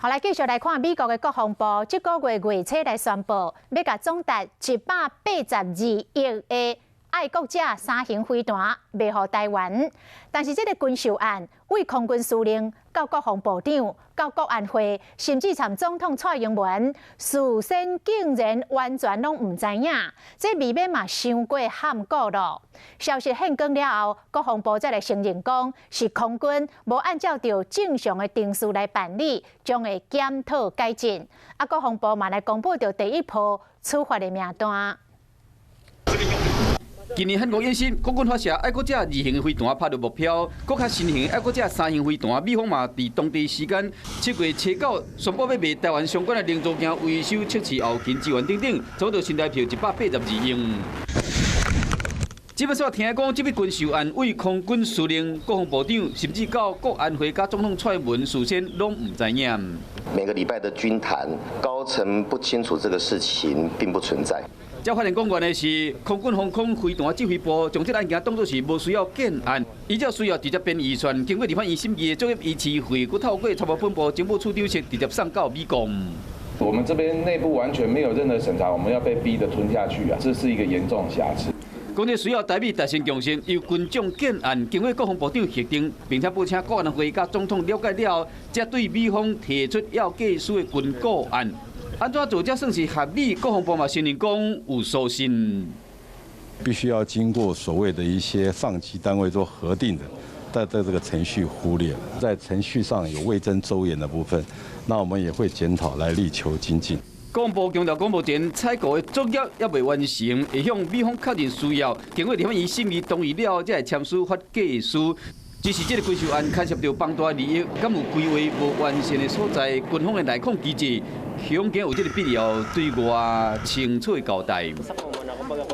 好，來繼續來看美國的國防部，這個月月初來宣布，欲共總值182億的愛國者三型飛彈賣予台灣。但是這个軍售案，對空軍司令到國防部長到國安會，甚至連總統蔡英文事先竟然完全攏毋知影，這未免嘛傷過譀古囉。消息現光了後，國防部才來承認講是空軍無按照著正常的程序來辦理，將會檢討改進。啊，國防部嘛來公布著第一波處罰的名單。今年漢光演習，國軍發射愛國者二型飛彈拍著目標，閣較新型愛國者三型飛彈，美方嘛佇當地時間7月初9宣布欲賣台灣相關的零組件維修測試後勤支援等等，總值新台幣182億。這擺煞聽講，這筆軍售案對空軍司令、國防部長，甚至到國安會佮總統蔡英文事先攏毋知影。每個禮拜的軍談，高層不清楚這個事情並不存在。才發現講原來是空軍防空飛彈指揮部將這個案件當作是無需要建案，依照需要直接編預算，經過立法院審議的作業維持費，閣透過參謀本部情報處長室直接送到美國。我們這邊內部完全沒有任何審查，我們要被逼得吞下去啊！這是一個嚴重瑕疵。講這需要台美達成共識，由軍種建案，經過國防部長核定，並且報請國安會佮總統了解了後，才對美方提出要價書的軍購案。按怎做才算是合理？國防部嘛承認講有粗心，必須要經過所謂的一些上級單位做核定的，但在這個程序忽略，在程序上有未臻周延的部分，那我們也會檢討來力求精進。國防部強調，講目前採購的作業猶未完成，會向美方確認需要，經過立法院審議同意了後，才會簽署發價書。只是這个軍售案牽涉著龐大利益，敢有規劃無完善的所在，軍方的內控機制，恐驚有這个必要對外清楚的交代。